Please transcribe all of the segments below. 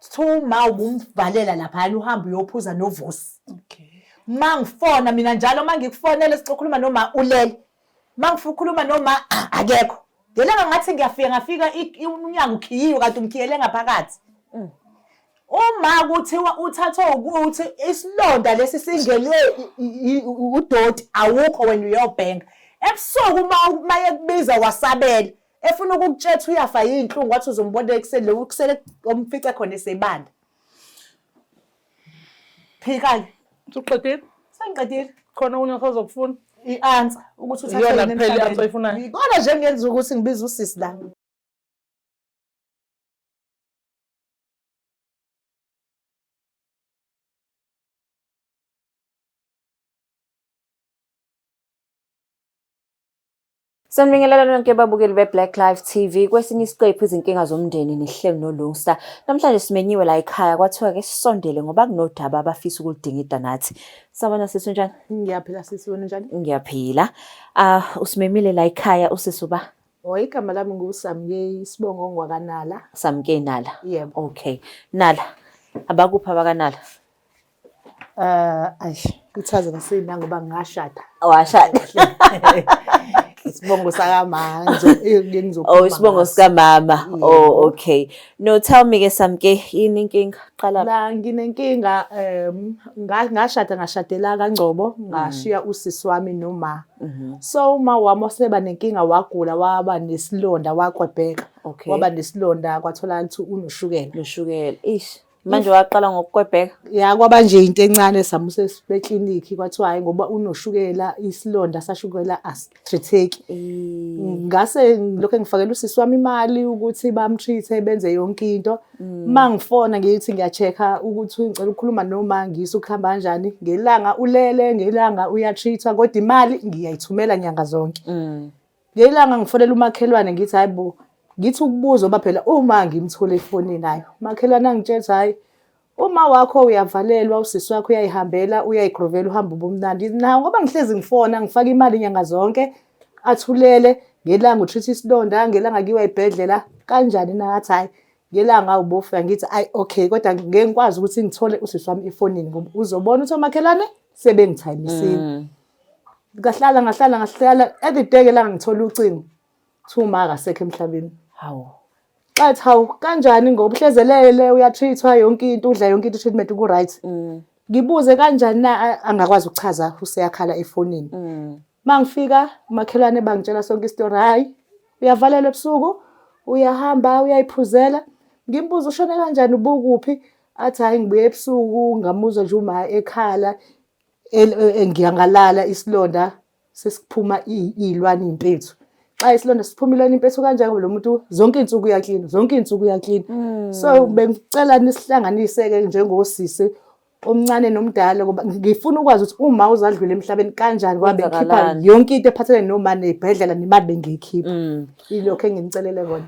Kuthiwa uma ubumvalela laphayana uhambe uyophuza noVusi. Okay. Ma ngifona mina njalo ma ngikufonela sicokhuluma noma ulele. Ma ngifuna ukukhuluma noma akekho. Ngelanga ngathi ngiyafika ngafika umnyango ukhiyiwe kanti umkhiyele ngaphakathi. Uma kuthiwa uthathwe ukuthi isilonda lesi singenwe udoti awukho wena uyobhenga. Ebusuku uma mayekubiza wasabela efuna ukukutshela uyafa yinhlungu wathi uzombona ekuseni lo kusele omfice khona esebanda. Phika-ke. Usuqedile? Sengiqedile. Khona okunye osazokufuna? I-answer ukuthi uthathe Iyona kuphela i-answer oyifunayo. Yikona nje ngenza ukuthi ngibize usisi la. Sanibingelela nonke babukeli be-Black Life TV kwesinye isiqephu izinkinga zomndeni nihleli noLungsta. Namhlanje simenyiwe la ekhaya kwathiwa ke sisondele ngoba kunodaba abafisa ukuludingida nathi. Sabona sisi unjani? Ngiyaphila sisi wena unjani? Ngiyaphila. Ah usimemile la ekhaya usisi uba? Oh igama lami nguSamke isibongo ngwakaNala. Samke Nala. Yebo. Okay. Nala. Abakuphi abakanala? Eh ay ithaze ngisina ngoba ngashada. Washada. Isibongo sakamanje ngizokhuluma. Oh isibongo sikamama. Oh okay. No tell me ke Samke yini inkinga? Qala. La nginenkinga ngashada ngashadela kaNgcobo ngashiya usisi wami noma. So uma wami waseba nenkinga wagula waba nesilonda wakwebheka. Okay. Waba nesilonda kwatholakala ukuthi unoshukela. Noshukela. Ish. Manje waqala ngokukwebheka? Ya kwaba nje into encane samusa eklinikhi kwathiwa hayi ngoba unoshukela isilonda sashukela asitreatheki. Ngase ngilokhu ngifakela usisi wami imali ukuthi bamtreat-e benze yonke into. Uma ngifona ngithi ngiya-check-a ukuthi ngicela ukukhuluma noma ngiyise ukuhamba kanjani. Ngelanga ulele, ngelanga uya-treat-wa kodwa imali ngiyayithumela nyanga zonke. Ngelanga ngifonela umakhelwane ngithi hayi bo, ngithi ukubuza ngoba phela uma ngimthole efonini hayi umakhelwane angitshela ukuthi hhayi uma wakho uyavalelwa usisi wakho uyayihambela uyayigrovela uhamba ubumnandi nawo ngoba ngihlezi ngifona ngifaka imali nyanga zonke athulele ngelanga utreat isilonda ngelanga kuyiwa ebhedlela kanjani na athi hhayi ngelanga ubofika ngithi ayi okay kodwa ngeke ngikwazi ukuthi ngithole usisi wami efonini ngoba uzobona ukuthi omakhelwane sebengithayimisile. Ngahlala ngahlala ngahlala every day ke la ngithola ucingo. Kuthiwa uma akasekho emhlabeni. Hawu. Xa ethi hawu kanjani ngoba uhlezelele uya-treat-wa yonke into udla yonke into treatment ku-right. Ngibuze kanjani na angakwazi ukuchaza useyakhala efonini. Uma ngifika umakhelwane bangitshela sonke isitori hhayi uyavalelwa ebusuku uyahamba uyayiphuzela. Ngimbuze ushone kanjani ubukuphi athi hhayi ngibuye ebusuku ngamuzwa nje uma ekhala ngiyangalala isilonda sesiphuma iy'lwane iy'mpethu. Xa isilonda siphuma ilwane impethu kanjani ngoba lo muntu zonke iy'nsuku uyaklina, zonke iy'nsuku uyaklina. So bengicela nisihlanganise-ke njengosisi omncane nomdala ngoba ngifuna ukwazi ukuthi uma uzadlula emhlabeni kanjani ngoba bengikhipha Kwenzakalani? yonke into ephathelene noma ney'bhedlela nemali bengiyikhipha. Ilokhu enginicelele kona.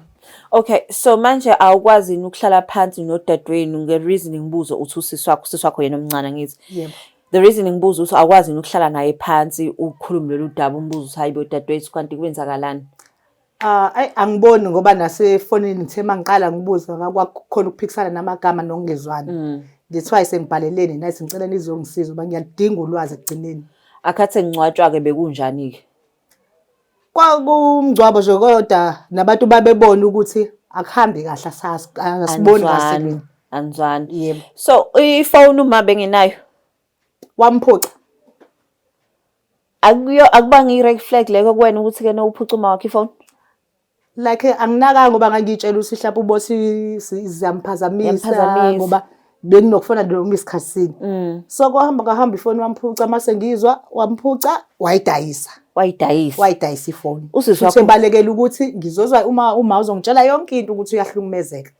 Okay, so manje awukwazi yini ukuhlala phansi nodadewenu nge-reason ngibuze uthi usisi wakho, usisi wakho yena omncane angithi. Yebo. The reason ngibuza ukuthi awukwazi yini ukuhlala naye phansi ukhulume lolu daba umbuze ukuthi hayi bo dadewethu kanti kwenzakalani? Ah, ayi angiboni ngoba nasefonini ngithe mangiqala ngibuza kwakukhona ukuphikisana namagama nokungezwani. That's why sengibhaleleni nathi ngicela nizongisiza ngoba ngiyaludinga ulwazi ekugcineni. Akhathi engcwatshwa-ke bekunjani-ke? Kwakumngcwabo nje kodwa nabantu babebona ukuthi akuhambi kahle asazi asiboni kahle. Anizwani. Yebo. So ifoni uma bengenayo Wamphuca. akuyo akubanga i-red flag leyo kuwena ukuthi ke nowuphuca uma wakho ifoni? Like anginakanga ngoba ngangiyitshela ukuthi mhlawumbe ubothi ziyamphazamisa Iyamphazamisa. ngoba benginokufona noma isikhathi sini. So kwahamba kwahamba ifoni wamphuca mase ngizwa wamphuca wayidayisa. Wayidayisa. Wayidayisa ifoni. Usisi Futhi wakho- ebalekela ukuthi ngizozwa uma uma uzongitshela yonke into ukuthi uyahlukumezeka.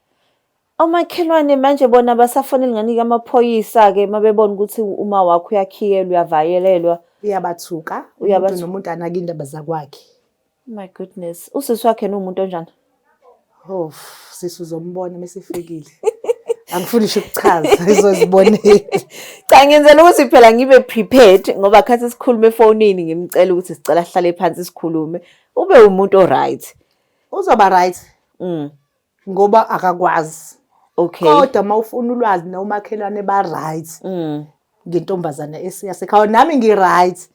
Omakhelwane manje bona basafonela ngani-ke amaphoyisa-ke uma bebona ukuthi uma wakho uyakhiyelwa uyavayelelwa. Uyabathuka umuntu Uyabathuka. nomuntu anake indaba zakwakhe. My goodness. Usisi wakhe umuntu onjani? Oh, sisi uzombona mesifikile. Angifuni ngisho ukuchaza izozibonela. Cha ngenzela ukuthi phela ngibe prepared ngoba khathi sikhulume efonini ngimcela ukuthi sicela sihlale phansi sikhulume. Ube umuntu o right. Uzoba right ngoba akakwazi. Okay. Kodwa uma ufuna ulwazi nomakhelwane ba-right ngentombazane esiyasekhaya, nami ngi-right.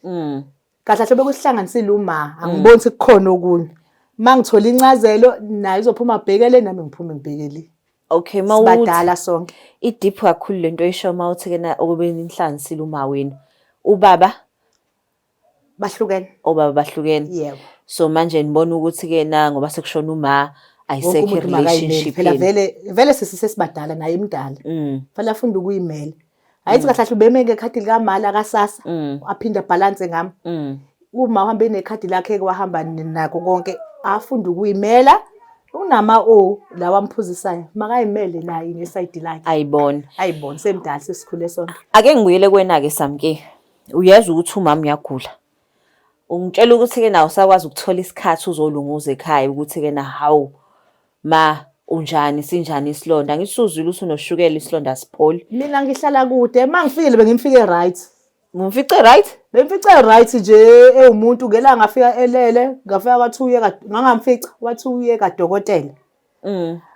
Kahle kahle bekusihlanganisile uma angiboni ukuthi kukhona okunye. Uma ngithola incazelo naye uzophuma abhekele nami ngiphume ngibhekele. Okay, mawuthi Sibadala sonke. I-deep kakhulu lento oyisho mawuthi ke na okube ninhlanganisile uma wenu. Ubaba Bahlukene. Obaba bahlukene. Yebo. So manje nibona ukuthi ke na ngoba sekushona uma Wonke ayisekho umuntu makayimele. relationship Phela yenu. vele vele sisi sesibadala naye imdala. Fanele afunde ukuyimela. Ayithi kahle kahle ubeme ngekhadi likamala kaSASSA aphinde abhalanse ngami. Uma uhambe nekhadi lakhe wahamba nako konke afunde ukuyimela. Unama O lawa amphuzisayo makayimele naye ngesayidi lakhe. Ayibona. Ayibona semdala sesikhule sonke. Ake ngibuyele kuwena ke Samke. Uyezwa ukuthi umama uyagula. Ungitshela ukuthi ke nawe usakwazi ukuthola isikhathi uzolunguza ekhaya ukuthi ke na hawu ma unjani sinjani isilonda. Ngithi usuzwile ukuthi unoshukela isilonda asipholi. Mina ngihlala kude uma ngifikile bengimfike right. Ngimfice right? Bemfice right nje ewumuntu ngelanga ngafika elele ngafika kwathi uye ngangamfica wathi uye kadokotela.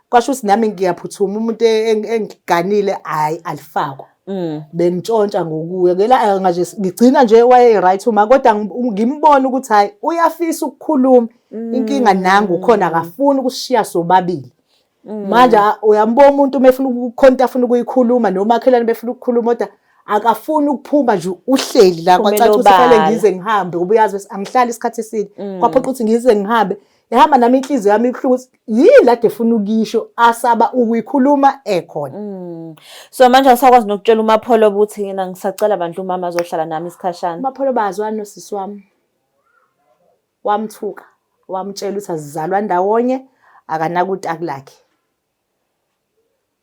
Kwasho ukuthi nami ngiyaphuthuma umuntu engiganile hayi alifakwa. Bengitshontsha ngokuya ngela nje ngigcina nje waye right uma kodwa ngimbona ukuthi hayi uyafisa ukukhuluma inkinga nangu khona akafuni ukusishiya sobabili. Manje uyambona umuntu uma efuna ukukhonta afuna ukuyikhuluma nomakhelwane befuna ukukhuluma kodwa akafuni ukuphuma nje uhleli la Phumela kwacaca ukuthi fanele obala. ngize ngihambe ngoba uyazi ukuthi angihlali isikhathi eside. Kwaphoqa ukuthi ngize ngihambe. Ehamba nami inhliziyo yami ibuhlungu ukuthi yini lade efuna ukuyisho asaba ukuyikhuluma ekhona. So manje awusakwazi nokutshela uMapholo ukuthi yena ngisacela bandla umama azohlala nami isikhashana. UMapholo bazwani nosisi wami. Wamthuka, wamtshela ukuthi asizalwa ndawonye akanakutaki lakhe.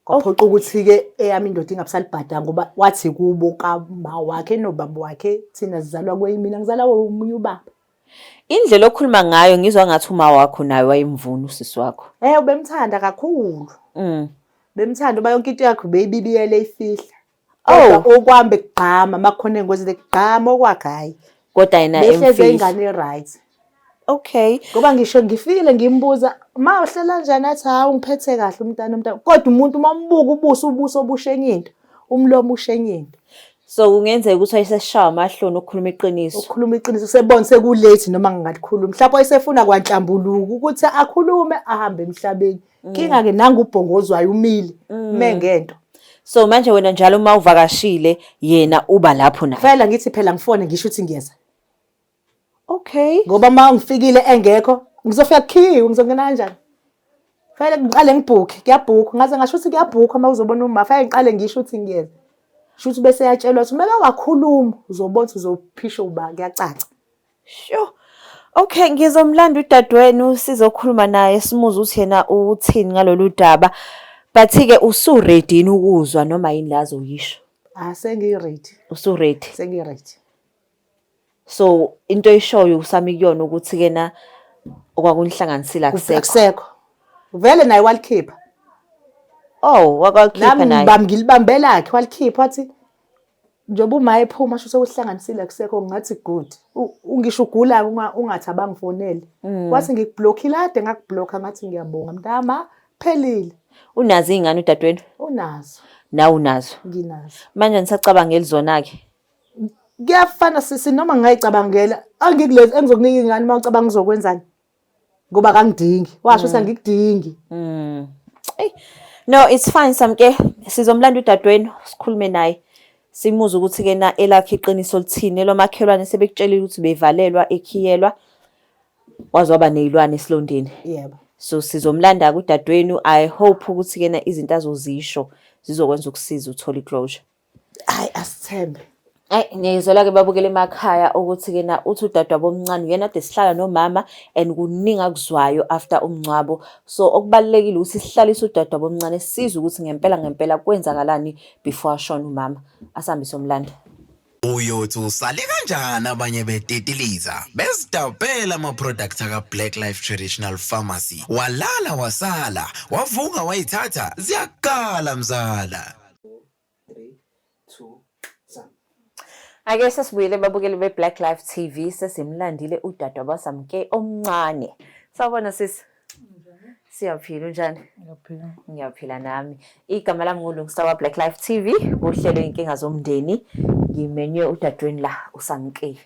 Kwaphoqa ukuthi-ke eyami indoda ingabisalibhadanga ngoba wathi kubo kama wakhe nobaba wakhe thina sizalwa kweyimina ngizalwa omunye ubaba. Indlela okhuluma ngayo ngizwa ngathi uma wakho naye wayemvuna usisi wakho. Ubemthanda kakhulu. Bemthanda uba yonke into yakhe ubeyibibiyele ifihla. Kodwa okwami bekugqama makukhona engozi bekugqama okwakhe hayi. Kodwa yena Behleze emfihla. ingane right. Okay. Ngoba ngisho ngifikile ngimbuza ma uhlela kanjani athi hawu ngiphethe kahle umntana umntana kodwa umuntu uma umbuka ubuso ubuso obushenye into umlomo ushenye into. So kungenzeka ukuthi wayeseshawa amahloni ukukhuluma iqiniso. Ukukhuluma iqiniso sebona sekulate noma ngingalikhuluma. Mhlawumbe wayesefuna kwanhlambuluka ukuthi akhulume ahambe emhlabeni. Inkinga ke nangu ubhongozwayo umile mengento. So manje wena njalo uma uvakashile yena uba lapho naye. Fela ngithi phela ngifone ngisho ukuthi ngiyeza. Okay. Ngoba uma ngifikile engekho ngizofika kukhiwe ngizongena kanjani? Fanele ngiqale ngibhukhe, kuyabhukhwa. Ngaze ngasho ukuthi kuyabhukhwa uma uzobona uma fanele ngiqale ngisho ukuthi ngiyeza. Sho ukuthi bese yatshelwa ukuthi uma wakhuluma uzobona ukuthi uzophisha uba kuyacaca. Sure. Okay, ngizomlanda udadewenu sizokhuluma naye simuze ukuthi yena uthini ngalolu daba. But ke usu-ready yini ukuzwa noma yini la azoyisho? Ah sengi-ready. Usu-ready. Sengi-ready. So into oyishoyo usami kuyona ukuthi ke na okwakunihlanganisile akusekho. Akusekho. Vele naye walikhipha. Oh, wakwalikhipha Nami naye. ngibam ngilibambela yakhe walikhipha wathi njengoba uma ephuma sho sekuhlanganisile akusekho ngathi good. Ungisho ugula ungathi abangifonele. Wathi ngikublockile ade ngakublocker ngathi ngiyabonga mntama phelile. Unazo izingane udadewenu? Unazo. Nawe unazo. Nginazo. Manje nisacabangeli zona ke? Kuyafana sisi noma ngingayicabangela angikulezi engizokunika ingane uma ucabanga uzokwenzani ngoba akangidingi washo ukuthi angikudingi. Ey. No, it's fine Samke. Sizomlanda udadewenu sikhulume naye. Simuze ukuthi ke na elakhe iqiniso lithini elomakhelwane sebekutshelile ukuthi bevalelwa ekhiyelwa waze waba nezilwane esilondeni. Yebo. So sizomlanda kudadewenu. I hope ukuthi ke na izinto azozisho zizokwenza ukusiza uthola iclosure. Hayi asithembe. Ayi ngiyizwela ke babukele emakhaya ukuthi ke na uthi udadewabo omncane uyena ade sihlala nomama and kuningi akuzwayo after umngcwabo. So okubalulekile ukuthi sihlalise udadewabo omncane sizwe ukuthi ngempela ngempela kwenzakalani before ashone umama. Asambe somlanda. Uyothi usale kanjani abanye betitiliza bezidabhela ama-product aka-Black Life Traditional Pharmacy walala wasala wavuka wayithatha ziyakala mzala. 3 2 1. Ake sesibuyele babukeli be-Black Life TV sesimlandile udadewabo Samke omncane. Sawubona sisi. Siyaphila, unjani? Ngiyaphila. Ngiyaphila nami. Igama lami nguLungsta wa Black Life TV, kuhlelo inkinga zomndeni. Ngimenywe udadweni la uSamke.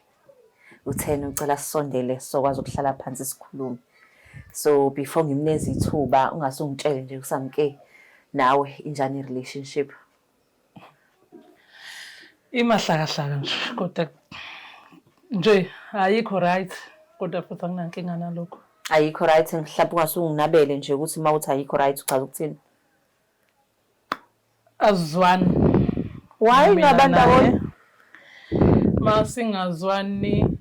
Uthena ucela sisondele sokwazi ukuhlala phansi sikhulume. So before ngimneze ithuba ungase ungitshele nje uSamke nawe injani relationship? Imahlakahlaka nje kodwa nje ayikho right kodwa futhi anginankinga nalokho. Ayikho right, mhlawumbe ungase unginabele nje ukuthi uma uthi ayikho right uchaza ukuthini? Azizwani. Why Mina ngabantu naye. abona? Masingazwani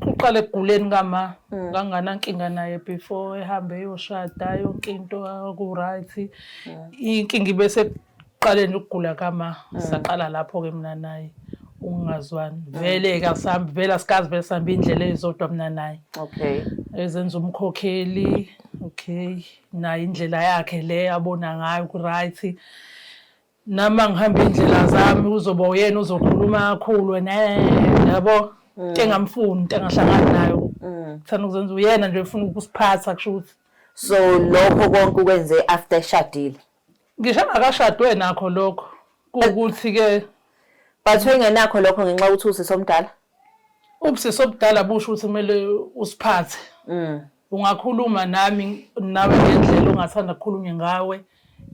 uqale ekuguleni kama nganganankinga naye before ehambe eyoshada yonke into ku-right. Inkinga ibe sekuqaleni ukugula kama, saqala lapho-ke mina naye ukungazwani. Vele-ke asihambi vele asikazi vele sihambe iy'ndlela ey'zodwa mina naye. Okay. Ezenza umkhokheli, okay, naye indlela yakhe le abona ngayo ku-right. Nami angihamba iy'ndlela zami uzoba uyena uzokhuluma kakhulu wena yabo into engamfuni into engahlangani nayo. Thanda ukuzenza uyena nje ufuna ukusiphatha kusho ukuthi. So lokho konke ukwenze after eshadile? Ngisho engakashadwe nakho lokho kuwukuthi-ke. But wengenakho lokho ngenxa yokuthi usisi omdala? Ubusisi obudala busho ukuthi kumele usiphathe. Ungakhuluma nami nawe ngendlela ongathanda kukhulunywe ngawe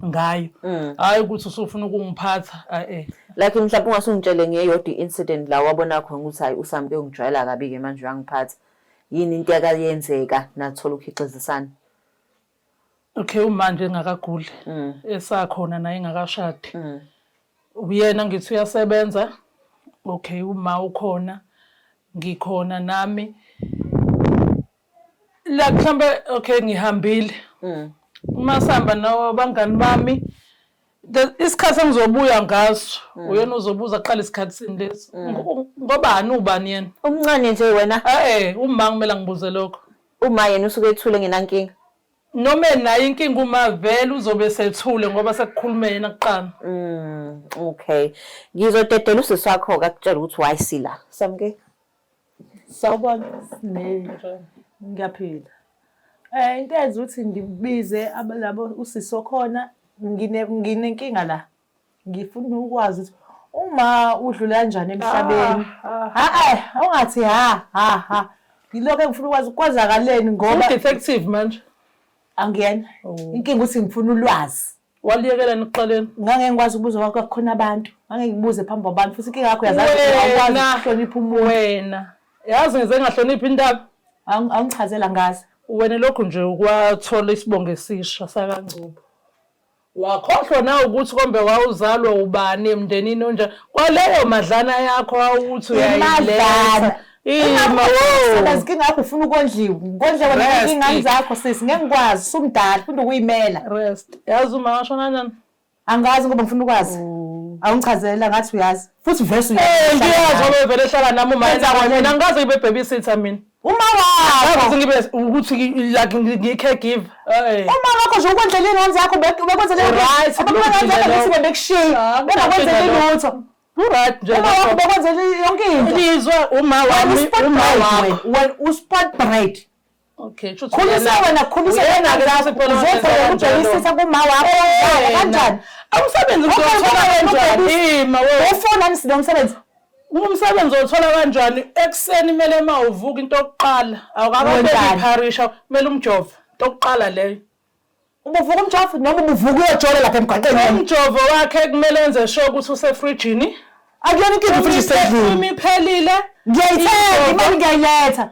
ngayo. Hhayi ukuthi usufuna ukungiphatha, eh. Like mhlawumbe ungase ungitshele ngeyodwa i-incident la wabona khona ukuthi hhayi uSamke ungijwayela kabi-ke manje uyangiphatha. Yini into eyakayenzeka nathola ukuhixizisana? Okay, umanje engakaguli esakhona naye engakashadi. Uyena ngithi uyasebenza. Okay, uma ukhona ngikhona nami. La mhlambe okay ngihambile. Uma sihamba nawo abangani bami isikhathi engizobuya ngaso uyena uzobuza kuqala isikhathi sini lesi. Ngobani ubani yena? Umncane nje wena. Eh uma kumele ngibuze lokho. Uma yena usuke ethule ngenankinga. Noma enayo inkinga uma vele uzobe sethule ngoba sekukhulume yena kuqala. Okay. Ngizodedela usisi wakho akutshela ukuthi why sila. Samke. Sawubona Sne. Ngiyaphila. Into eyenza ukuthi ngibize labo usisi okhona nginenkinga la. Ngifuna ukwazi ukuthi uma udlula kanjani emhlabeni. Ha ungathi ha ha ha. Ngilokho engifuna ukwazi kwenzakaleni ngoba detective manje. Angiyena. Inkinga ukuthi ngifuna ulwazi. Waliyekela ekuqaleni? Ngangeke ngikwazi ukubuza ngoba kukhona abantu. Ngangeke ngibuze phambi kwabantu futhi inkinga yakho uyazazi awukwazi ukuhlonipha umuntu. Wena. Yazi ngize ngahlonipha indaba. Awungichazela ngazi. Wena lokhu nje ukwathola isibongo esisha sakaNgcobo. Wakhohlwa na ukuthi kombe wawuzalwa ubani emndenini onjani. Kwaleyo madlana yakho awuthi uyayiletha. Ima wo. Inkinga yakho ufuna ukondliwa. Ngondle wena ingane zakho sisi ngeke ngikwazi usumdala ufunda ukuyimela. Rest. Yazi uma washona kanjani? Angazi ngoba ngifuna ukwazi. Awungichazela ngathi uyazi. Futhi vese uyazi. Ngiyazi ngoba vele ehlala nami uma mina angikaze ngibe babysitter mina. Uma wakho ngibe ukuthi like ngi-caregiver. Uma wakho nje ukwendlela iy'ngane zakho bekwenzele right. Abantwana zakho bethi bekushiya bengakwenzeli lutho. Right nje. Uma wakho bekwenzele yonke into. Ngizwe uma wami uma wakho. Wena usport bread. Okay, khulisa wena khulisa wena uzofuna ukubhekisisa kuma wakho kanjani? Umsebenzi uzothola kanjani? Ima wewe. Ufuna nomsebenzi. Umsebenzi othola kanjani? Ekuseni kumele uma uvuka into yokuqala, awukabeki ipharisha, kumele umjove. Into yokuqala leyo. Ubuvuka umjovo noma ubuvuka uyojola lapha emgwaqeni? Umjovo wakhe kumele enze sure ukuthi usefrijini. Akuyona inkinga ifriji isendlini. Uma iphelile, ngiyayithenga imali ngiyayiletha.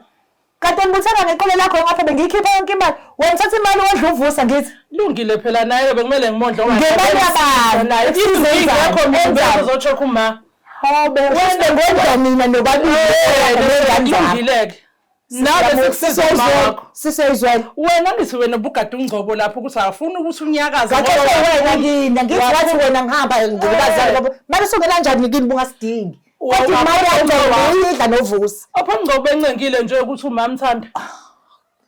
Kade ngibuthenga ngeqolo lakho ngapha bengiyikhipha yonke imali. Wena uthatha imali wondla uvusa ngithi. Lungile phela naye bekumele ngimondle ngoba ngemali yabani? Naye ingekho mina uzocheck uma. Hobe wena ngondla mina nobabili. Lungile-ke. Nawe sekusiza wakho. Siseyizwela. Wena ngithi wena ubugada ungcobo lapho ukuthi awufuni ukuthi unyakaze. Ngathi wena kini ngithi wathi wena ngihamba ngibazali babo. Manje usungena kanjani kini bungasidingi. Kodwa imali yakho uyidla novusi. Apha ngcobo encengile nje ukuthi umama mthanda.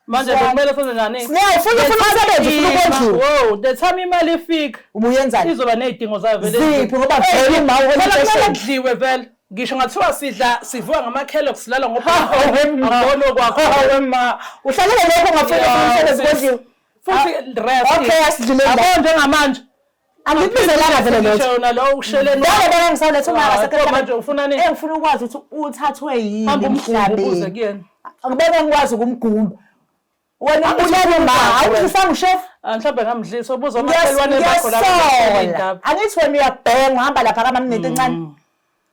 Manje bekumele senze njani? Ngeke ufuna umsebenzi ufuna ukondliwa. Wow, the time imali ifika. Ubuyenzani? Izoba nezidingo zayo vele. Ziphi ngoba vele uma wena kudliwe vele. Ngisho ngathiwa sidla sivuka ngama Kellogg's silala ngoba akubona okwakho. Hawe ma. Uhlalele lokho ngafuna umsebenzi kondliwa. Futhi rest. Okay, asidluleni la. Yabo njengamanje. Angikubizelanga vele lutho. Ngisho yona lo usheleni. Vele beke ngisawuletha umama Ah, wasekhaya. manje ufuna nini? Engifuna ukwazi ukuthi uthathwe yini Hamba umgumbe ubuze emhlabeni. kuyena. Angibeke ngikwazi ukumgumba. Wena ubulele ma, awudlisanga ushef. Ah, mhlawumbe ngamdlisa ubuza omakhelwane bakho laba Ngiyasola. indaba. Angithi wena uyabhenga uhamba lapha kamama nento encane.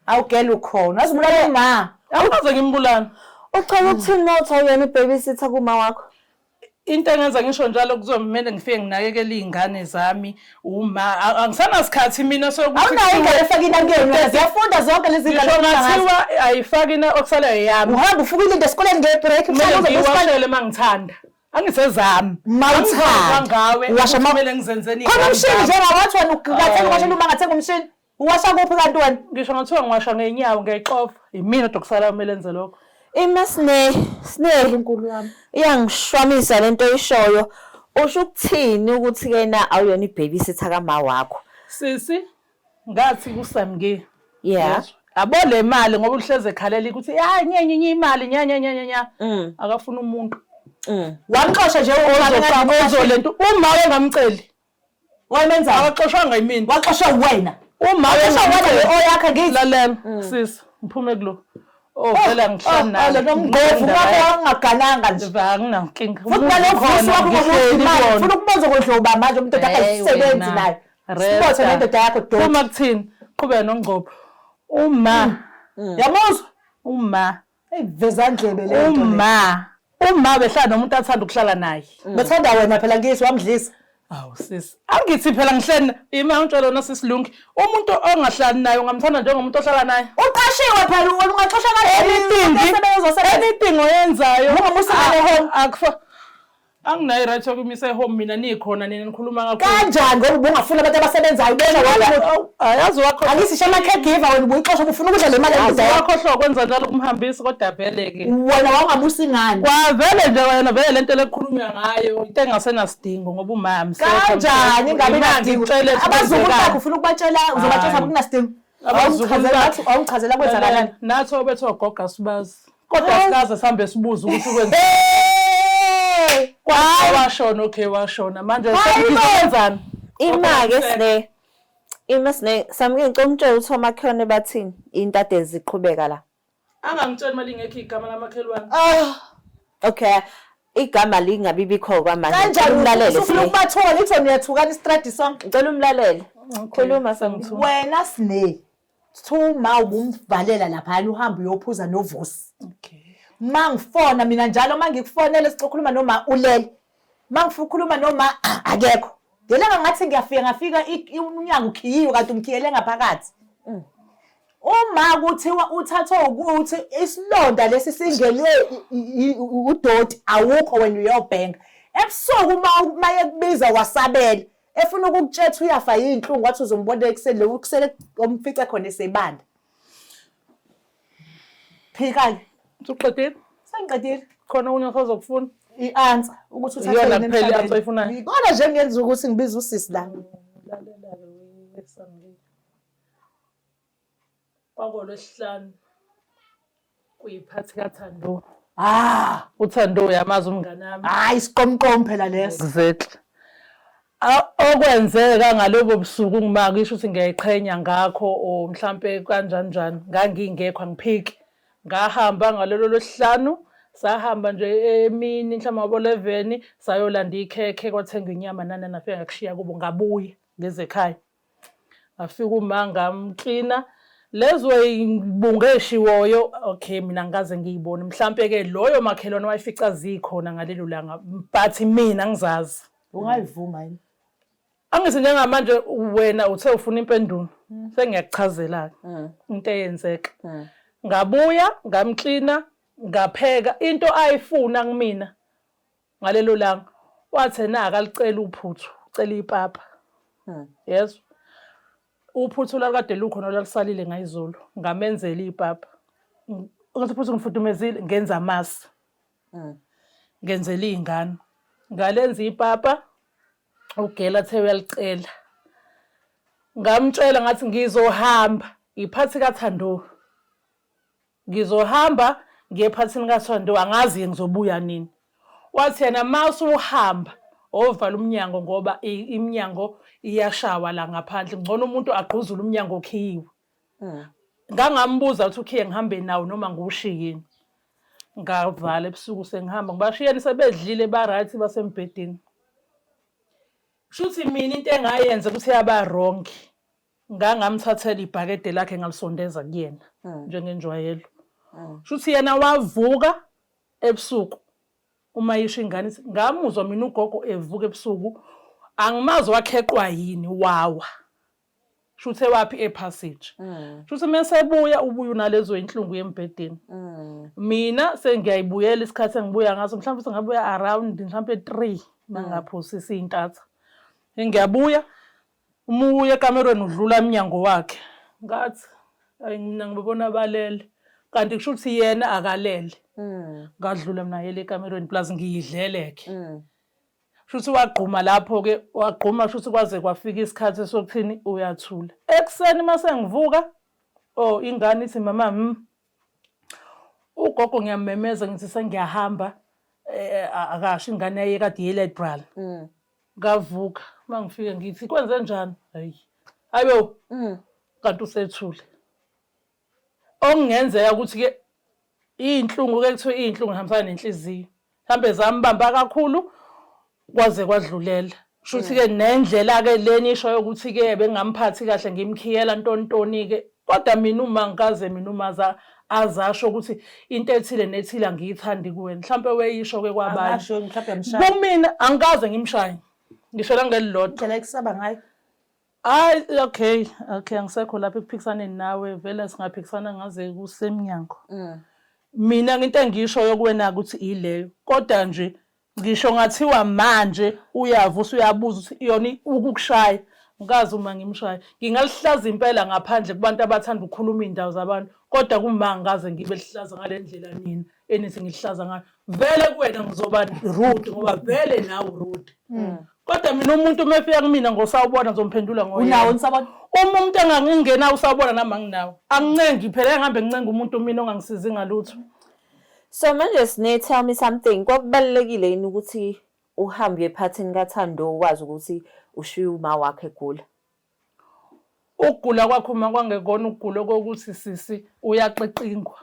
Awugela ukhona. Wazibulala uma. Awukaze ngimbulala. Uchaza ukuthini uma uthi awuyona i-babysitter kuma wakho? Into engenza ngisho njalo kuzomele ngifike nginakekele iy'ngane zami uma angisanasikhathi mina sokuthi Awunayo ingane efaka inakuyena wena ziyafunda zonke lezi ngisho ngane. ngathiwa ayifaki na okusalayo yami Uhamba ufuka ilinde esikoleni ngebreak kumele mhlawumbe uzobe usikoleni. ngiyiwashele uma ngithanda angisezami Mawuthanda. ngawe Uwasha kumele ngizenzeni Khona iy'ngane umshini zami. njengawathi wena ungathenga uwashela uma ngathenga umshini. Uwasha kuphi kanti wena? Ngisho ngathiwa ngiwasha ngey'nyawo ngiyayixova imina okusalayo kumele enze lokho. Ima Sne, Sne. Nkulunkulu wami. Iyangishwamisa lento oyishoyo. Usho ukuthini ukuthi kena awuyona i-babysitter kama wakho? Sisi ngathi kusamke. Yeah. Abo le mali ngoba uhleze ekhalela ukuthi hayi nyenye nye imali nya nya nya nya nya. Akafuna umuntu. Wamxosha nje Ozofa ozolento uma wengamceli. Wamenzani? Akaxoshwanga yimina. Waxosha wena. Uma Waxosha wena le oyakha ngithi. Lalela sisi ngiphume kulo. Oh vele ngihlani Oh, lo nomgovu wakho wangagananga nje. Anginankinga. Futhi nalovusi wakho ngomuthi imali. Ufuna ukubuza kondloba manje umuntu akayisebenzi naye. Sibothe nendoda yakho doti. Phuma kuthini? Qhubeka nongqobo. Uma Yamuzwa? uma Eyivezandlebe le nto le. uma behlala nomuntu athanda ukuhlala naye. Bethanda wena phela ngithi wamdlisa. Awu sisi, angithi phela ngihleli ima ngitshela wena sisi Lungi, umuntu ongahlali naye ungamthanda njengomuntu ohlala naye. Uqashiwe phela wena ungaxosha Anything, anything oyenzayo. Ungamusa home. Akufa. Anginayo i-right yokumisa e-home mina nikhona nina nikhuluma kakhulu. Kanjani ngoba ubungafuni abantu abasebenzayo ubona wena umuntu. Ayazi wakho. Angithi shama caregiver wena ubuyixosha ubufuna ukudla le mali Yazi yendoda yakho. wakho hloko kwenza njalo kumhambisi kodwa vele ke. Wena wawungabusa ingane. Kwavele nje wena vele lento lekukhulunywa ngayo into engasenasidingo ngoba umama Kanjani ingabe inasidingo? Abazukulu bakho ufuna ukubatshela uzobatshela Hayi. kungasidingo. Abazukulu bakho. Awungichazela kwenzakalani. Nathi obethu ogoga sibazi. Kodwa sikaze sihambe sibuze ukuthi kwenza. Hey! Kwa washona okay washona manje Hayi bo! sengizenzani? Ima ke Sne. Ima Sne, samke ngicela umtshele ukuthi omakhelwane bathini into ade ziqhubeka la. Angangitsheli mali ingekho igama lamakhelwane. Ah, Okay. Igama lingabi bikho kwamanje. Ngicela kanjani umlalele usufuna Sne. ukubathola ithi wena uyathukana istradi sonke. Ngicela umlalele. Khuluma Samke. Wena Sne, thuma ubumvalela laphayana uhambe uyophuza noVusi. Okay. Ma ngifona mina njalo ma ngikufonela sicokhuluma noma ulele. Ma ngifuna ukukhuluma noma akekho. Ngelanga ngathi ngiyafika ngafika umnyango ukhiyiwe kanti umkhiyele ngaphakathi. Uma kuthiwa uthathwe ukuthi isilonda lesi singenwe udoti awukho wena uyobhenga. Ebusuku uma uma ekubiza wasabela efuna ukukutshetha uyafa yinhlungu wathi uzombona ekuseni lo kusele omfice khona esebanda. Phika-ke. Usuqedile? Sengiqedile. Khona okunye osazokufuna? I-answer ukuthi uthathe Iyona yini kuphela i-answer emhlabeni. oyifunayo? Yikona nje ngenza ukuthi ngibize usisi la. Lalela-ke wesamke. Kwakolwesihlanu kuyiphathi kaThando. Ah, uThando uyamazi umngane wami. Hayi isiqomqom phela leso. Exactly. Okwenzeka ngalobo busuku ngima ngisho ukuthi ngiyayiqhenya ngakho or mhlampe kanjani njani ngangingekho angiphiki. Ngahamba ngalolo lwesihlanu sahamba nje emini mhlawumbe ngabo 11 sayolanda ikhekhe kwathengwa inyama nana nafika ngakushiya kubo ngabuya ngeze ekhaya. Ngafika uma ngamklina lezo ibungu eshiwoyo okay mina ngikaze ngiyibone mhlampe ke loyo makhelwane wayefica zikhona ngalelo langa but mina ngizazi. Ungayivuma yini? Angithi njengamanje wena uthe ufuna impendulo sengiyakuchazela ke into eyenzeka. Ngabuya ngamklina ngapheka into ayifuna kumina ngalelo langa wathi na akalicela uphuthu ucela ipapa. Yezwa uphuthu lwalukade lukhona lwalusalile ngayizolo ngamenzela ipapa. Ngathi uphuthu ngifudumezile ngenza amasi. Ngenzela iy'ngane. Ngalenza ipapa ugela athe uyalicela. Ngamtshela ngathi ngizohamba iphathi kaThando. Ngizohamba ngiye ephathini kaThando angazi ngizobuya nini. Wathi yena mase uhamba Ovala umnyango ngoba iminyango iyashawa la ngaphandle. Ngcono umuntu agquzule umnyango okhiyiwe. Ngangambuza ukuthi ukhiye ngihambe nawo noma ngiwushiye yini. Ngavala ebusuku sengihamba ngibashiyeni sebedlile ba-right basembhedeni. Shuthi mina into engayenza ukuthi yaba wrong ngangamthathela ibhakede lakhe ngalisondeza kuyena njengenjwayelo. Shuthi yena wavuka ebusuku uma isho ingane ithi ngamuzwa mina ugogo evuka ebusuku angimazi wakheqwa yini wawa. Shuthi ewaphi epassage. Shuthi mese ebuya ubuya unalezo inhlungu yembhedeni. Mina sengiyayibuyela isikhathi engibuya ngaso mhlawumbe sengabuya around mhlawumbe 3 mangaphosisi intatha. Ngiyabuya uma uya ekamerweni udlula emnyango wakhe. Ngathi ayi mina ngibabona balele. Kanti kusho ukuthi yena akalele. Ngadlula mina yele ekamerweni plus ngiyidlele ke. Shuthi wagquma lapho-ke wagquma shuthi kwaze kwafika isikhathi sokuthini uyathula. Ekuseni uma sengivuka oh ingane ithi mama ugogo ngiyamemeza ngithi sengiyahamba eh, akasho ingane yayekade iye library. Ngavuka uma ngifika ngithi kwenze njani? Hayi. Hayibo. Kanti usethule. Okungenzeka ukuthi-ke iy'nhlungu-ke kuthiwe iy'nhlungu zihambisana nenhliziyo. Mhlampe zambamba kakhulu kwaze kwadlulela. Kusho ukuthi-ke nendlela-ke le nishoyo ukuthi-ke bengingamphathi kahle ngimkhiyela ntontoni-ke. Kodwa mina uma ngikaze mina uma azasho ukuthi into ethile nethile angiyithandi kuwena. Mhlampe weyisho-ke kwabanye. Angasho mhlawumbe yamshaya. Kumina angikaze ngimshaye. Ngisho nangelilodwa. Indlela ekusaba ngayo. Hayi okay, okay angisekho lapha ekuphikisaneni nawe vele singaphikisana ngaze kusemnyango. Mina into engiyishoyo kuwena ukuthi ileyo. Kodwa nje ngisho ngathiwa manje uyavusa uyabuza ukuthi yona ukukushaya ngikazi uma ngimshaya. Ngingalihlaza impela ngaphandle kubantu abathanda ukukhuluma iy'ndawo zabantu kodwa kuma ngikaze ngibe lihlaza ngale ndlela nina enithi ngilihlaza ngayo. Vele kuwena ngizoba rude ngoba vele nawe rude. Kodwa mina umuntu uma efika kumina ngosawubona ngizomphendula ngoyena. Unawo unisabona? Uma umuntu engangingenawo usawubona nami anginawo. Angincengi phela engihambe ngincenga umuntu mina ongangisizi ngalutho. So manje Sne tell me something kwakubalulekile yini ukuthi uhambe uye ephathini kaThando wazi ukuthi ushiye uma wakho egula? Ukugula kwakho uma kwangekona ukugula okokuthi sisi uyaqiqingwa.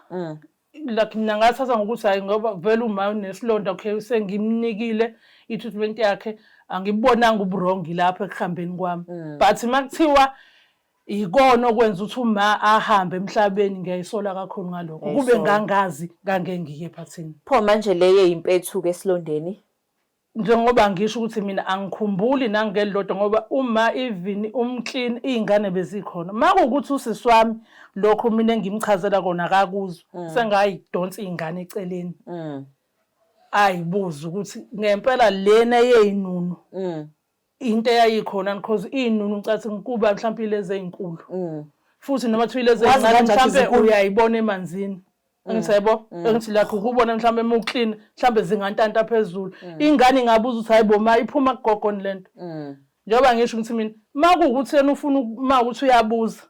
Like mina ngathatha ngokuthi hayi ngoba vele uma unesilonda okay sengimnikile i-treatment yakhe angibonanga uburongi lapho ekuhambeni kwami. But uma kuthiwa ikona okwenza ukuthi uma ahambe emhlabeni ngiyayisola kakhulu ngalokho. Kube Uyayisola. ngangazi ngange ngiye ephathini. Pho manje le yeyimpethu-ke esilondeni? Njengoba ngisho ukuthi mina angikhumbuli nangelilodwa ngoba uma even umclean iy'ngane bezikhona. Uma kuwukuthi usisi wami lokho mina engimchazela kona akakuzwa, sengayidonsa iy'ngane eceleni. Ayibuze ukuthi ngempela lena yey'nunu into eyayikhona because iy'nunu ngicathi kuba mhlawumpe ilezi ey'nkulu. Futhi noma kuthiwa ilezi Wazi ey'ncane kanjani mhlawumpe zinkulu? uyayibona emanzini. Angithi yabo engithi lakho ukubona mhlawumbe uma uclean mhlawumbe zingantanta phezulu. Ingane ingabuza ukuthi hayibo ma iphuma kugogo lento. Njengoba ngisho ukuthi mina uma kuwukuthi yena ufuna uma ukuthi uyabuza.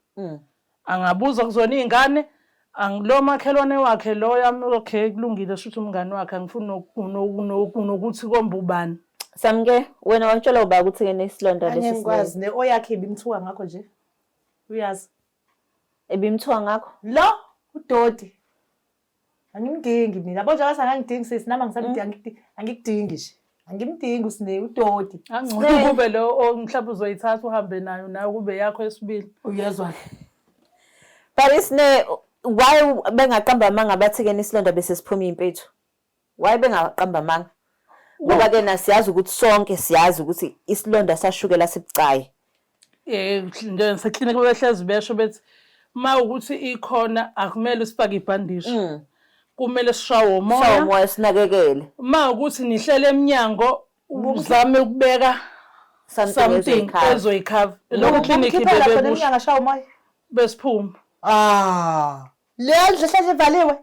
Angabuza kuzona iy'ngane lo makhelwane wakhe lo yami okay kulungile shuthi umngani wakhe angifuni nokuthi kombe ubani. Samke wena watshela uba ukuthi ke nesilonda lesi Angikwazi ne oyakhe ibimthuka ngakho nje. Uyazi. Ebimthuka ngakho? Lo udoti. Angimdingi mina. Yabo njengoba sangangidingi sisi nami angisamdingi angikudingi nje. Angimdingi uSne udoti. Angcono kube lo mhlawumbe uzoyithatha uhambe nayo nawe kube yakho esibili. Uyezwa. But Sne why bengaqamba amanga bathi ke nesilonda bese siphuma impethu? Why bengaqamba amanga? Ngoba ke na siyazi ukuthi sonke siyazi ukuthi isilonda sashukela sibucayi. Eh njengaseklinikhi behlezi besho bethi uma ukuthi ikhona akumele usifake ibhandishi. Kumele sishawe umoya. Shawa umoya sinakekele. Uma ukuthi nihlele emnyango uzame ukubeka Something something ezoyikhava. ezoyikhava. Lokhu klinikhi Umkhiphela khona bebebusho emnyango ashaya umoya. besiphuma. Ah. Le ndlu ehlezi ivaliwe.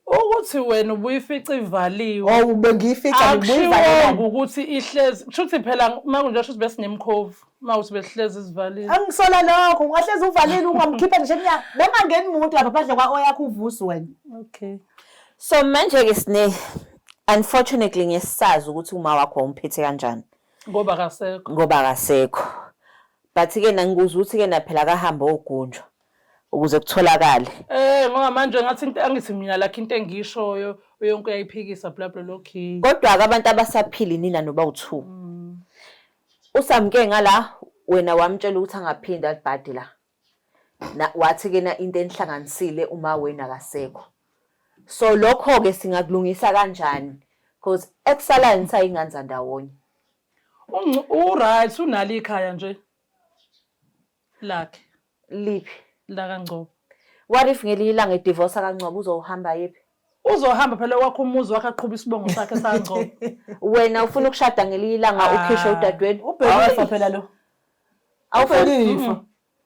Ukuthi wena ubuyifica ivaliwe. Oh bengiyifica ngibuyivalelani. Akushiwongo ukuthi ihlezi kusho ukuthi phela uma kunje shuthi besinemkhovu uma ukuthi besihlezi sivalile. Angisola lokho ungahlezi uvalile ungamkhipha ngisho emnyango. Bengangeni umuntu lapha phandle kwa oyakho uvusi wena. Okay. So manje ke Sne Unfortunately ngesazi ukuthi uma wakho wawumphethe kanjani. Ngoba akasekho. Ngoba akasekho. But ke ngikuzwa ukuthi ke na phela akahambe ogunjwa ukuze kutholakale. Eh ngoba manje ngathi into angithi mina lakho into engiyishoyo yonke uyayiphikisa bla bla lokhi. Kodwa ke abantu abasaphili nina noba u2. Usamke ngala wena wamtshela ukuthi angaphindi alibhadi la. Na wathi ke na into enihlanganisile uma wena akasekho. So lokho ke singakulungisa kanjani? Because ekusalayo nisayingane zandawonye. U-right unalo ikhaya nje lakhe. Liphi? LakaNgcobo. What if ngelinye ilanga edivorce kaNgcobo uzohamba yiphi? Uzohamba phela wakho umuzi wakhe aqhube isibongo sakhe saNgcobo. Wena ufuna ukushada ngelinye ilanga ukhishwe udadewenu? Ubhekile phela lo. Awufuni? Ifa.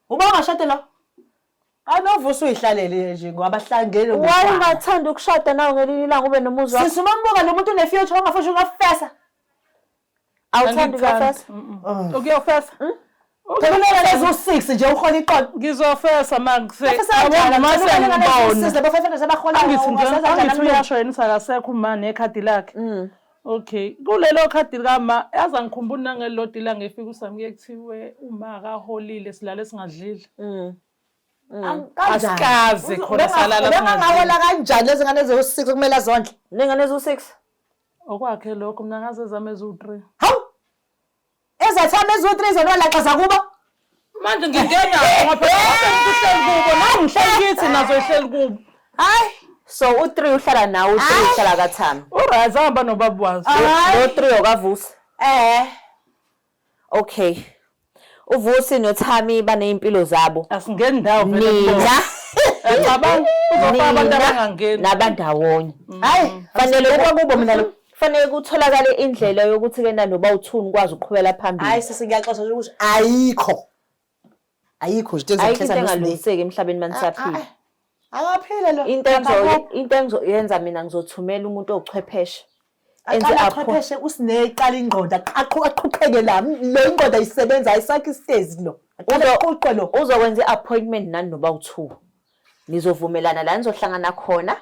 Uba ungashada lo. Anovusa uyihlalele nje ngoba abahlangene. Why ungathanda ukushada nawe ngelinye ilanga ube nomuzi wakho? Sisi umambuka lo muntu une-future ongafuna ukufesa. Awuthandi ukuyofesa? Ukuyofesa? Phela unengane eziwu-6 nje uhola iqolo. Ngizofesa mangise. Ufesa kanjani? Mase ngibona. Labo 500 abahola. Angithi nje angithi uyasho yena ukuthi akasekho uma nekhadi lakhe. Okay. Kulelo khadi likama yazi angikhumbuli nangelilodwa ilanga efika uSamke kuthiwe uma akaholile silale singadlile. Asikaze khona salala Bengangahola kanjani lezi ngane eziwu-6 kumele azondle? Nengane eziwu-6? Okwakhe lokho mina ngaze zami eziwu-3. Hawu! Ezathami eziwu-3 zona walaxaza kubo. Manje ngingena ngoba phela wonke umuntu uhleli kubo nami ngihleli kithi nazo ihleli kubo. Hayi. So u-3 uhlala nawe, u-3 uhlala kaThami. U-right ahamba nobaba wazo. Lo 3 okaVusi. Eh. Okay. UVusi noThami baney'mpilo zabo. Asingeni ndawo vele Nina kubona. Cabanga uzofaka abantu abangangeni. Nabandawonye. Hayi, Fanele kubo mina lo. Fanele kutholakale indlela yokuthi ke nanoba uthuni ukwazi ukuqhubela phambili. Hayi sisi ngiyaxoxa nje ukuthi ayikho. Ayikho nje into Ayikho into ezokhesa noSne. engalungiseki emhlabeni manisaphila. Akaphile lo. Into engizo into engizoyenza mina ngizothumela umuntu owuchwepheshe. Enze Aqala apho. achwepheshe uSne iqala ingqondo aqhuqheke la. Lo ingqondo ayisebenza ayisakho isitezi lo. Aqale aqhuqe lo. Uzokwenza i-appointment nani noba u2. Nizovumelana la nizohlangana khona.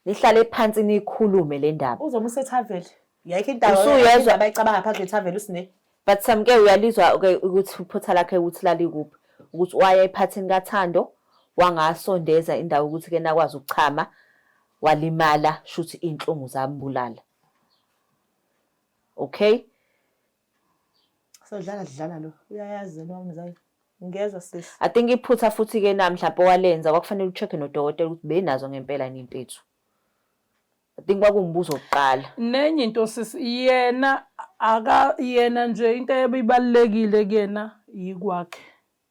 Nihlale phansi nikhulume le ndaba. Uzomusa ethaveni. Yayikho indawo Usuyezwa. indaba ayicabanga phandle ethaveni uSne. But Samke uyalizwa ke ukuthi iphutha lakhe ukuthi lalikuphi. Ukuthi waya ephathini kaThando wangasondeza indawo ukuthi ke nakwazi ukuchama walimala shuthi inhlungu zambulala. Okay? Sodlala dlala lo. Uyayazi yena wamzali. Ngiyezwa sisi. I think iphutha futhi ke na mhlawumbe owalenza kwakufanele ucheck nodokotela ukuthi benazo ngempela yini impethu. I think kwakuwumbuzo wokuqala. Nenye into sisi yena aka yena nje into ebibalekile kuyena yikwakhe.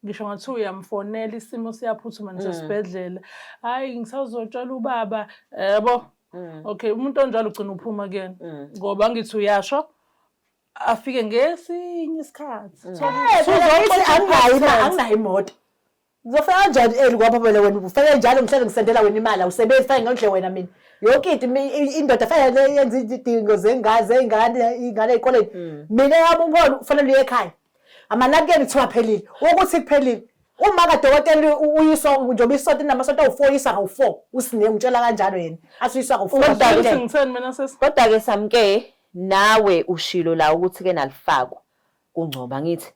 Ngisho ngathi uyamfonela isimo siyaphuthuma nisesibhedlela. Hayi ngisazotshela ubaba yabo. Okay umuntu onjalo ugcina uphuma kuyena ngoba ngithi uyasho afike ngesinye isikhathi. Anginayo imoto. Ngizofika kanjani eli kwapha phela wena ufike njalo ngihlale ngisendela wena imali awusebenzi fanele ngondle wena mina. Yonke into indoda fanele yenze izidingo zengane zengane ingane ezikoleni. Mina yami umholo ufanele uye ekhaya. Amanabukeni kuthiwa phelile. Ukuthi kuphelile. Uma kadokotela uyiswa njengoba isonto inamasonto awu-4 uyiswa kawu-4 uSine ngitshela kanjalo yena athi uyiswa kawu-4. Kodwa ngitheni mina sisi? Kodwa ke Samke nawe ushilo la ukuthi ke nalifakwa kuNgcobo ngithi.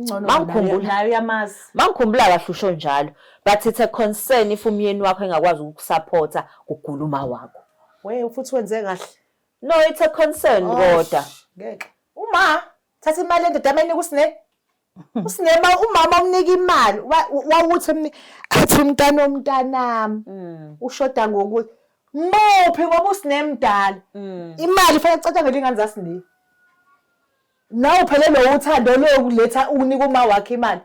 Ngcono Mangikhumbula. nayo uyamazi. Mangikhumbula kahle usho njalo but it's a concern if umyeni wakho engakwazi ukukusupporta kugula uma wakho. We futhi wenze kahle. No it's a concern kodwa. Ngeke. Uma thatha imali endoda amayinike uSine. uSine umama umnika imali wawuthi athi umntana omntanami ushoda ngokuthi muphi ngoba uSine mdala. Imali ifanele icatshangele ingane zaSine. Nawe phela lo uthando lokuletha unika uma wakhe imali.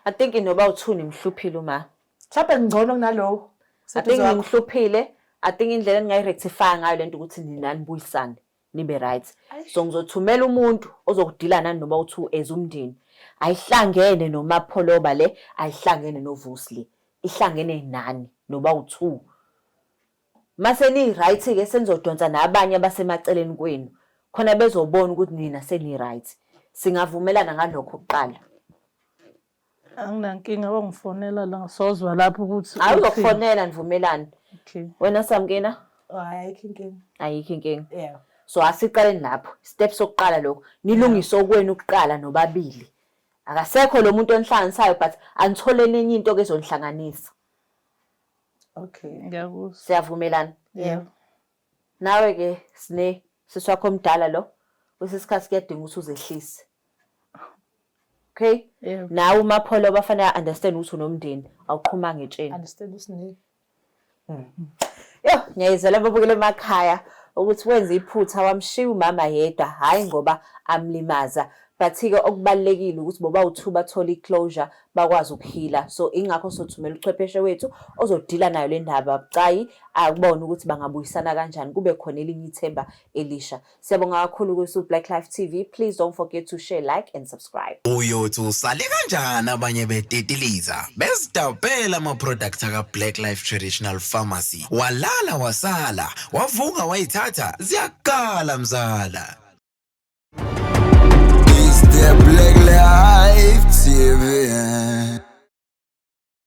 I think noba uthuni mhluphile uma. Mhlawumbe ngcono kunalowo. I think ngimhluphile. I think indlela engingayirectify ngayo lento ukuthi nina nibuyisane nibe right. So ngizothumela umuntu ozokudila nani noba uthu as umndeni. Ayihlangene noMapholoba le, ayihlangene noVusi le. Ihlangene nani noba u2. Mase ni right ke senizodonsa nabanye abasemaceleni kwenu. Khona bezobona ukuthi nina seni right. Singavumelana ngalokho kuqala. Anginankinga wangifonela la sozwa lapho ukuthi Hayi uzokufonela nivumelane. Okay. Wena Samkena? Hhayi, ayikho inkinga. Ayikho inkinga. Yeah. So asiqaleni lapho. Step sokuqala lokho. Nilungise okwenu kuqala nobabili. Akasekho lo muntu onihlanganisayo but anitholeni enye into ke ezonihlanganisa. Okay. Ngiyakuzwa. Siyavumelana? Yebo. Nawe ke Sne, sisi wakho omdala lo, kwesinye isikhathi kuyadinga ukuthi uzehlise. Okay? Yebo. Nawe uMapholo bafanele understand ukuthi unomndeni, awuqhumanga etsheni. Understand uSne. Yo, ngiyayizela babukele emakhaya ukuthi wenze iphutha wamshiya umama yedwa, hhayi ngoba amlimaza. But-ke okubalulekile ukuthi bobawu-two bathole i-closure bakwazi ukuhila. So ingakho sothumela uchwepheshe wethu ozodila nayo le ndaba bucayi akubone ukuthi bangabuyisana kanjani kube khona elinye ithemba elisha. Siyabonga kakhulu kusu Black Life TV. Please don't forget to share, like and subscribe. Uyothi usale kanjani abanye betitiliza bezidabhela ama-product aka-Black Life Traditional Pharmacy walala wasala wavuka wayithatha ziyakala mzala. It's the Black Life TV.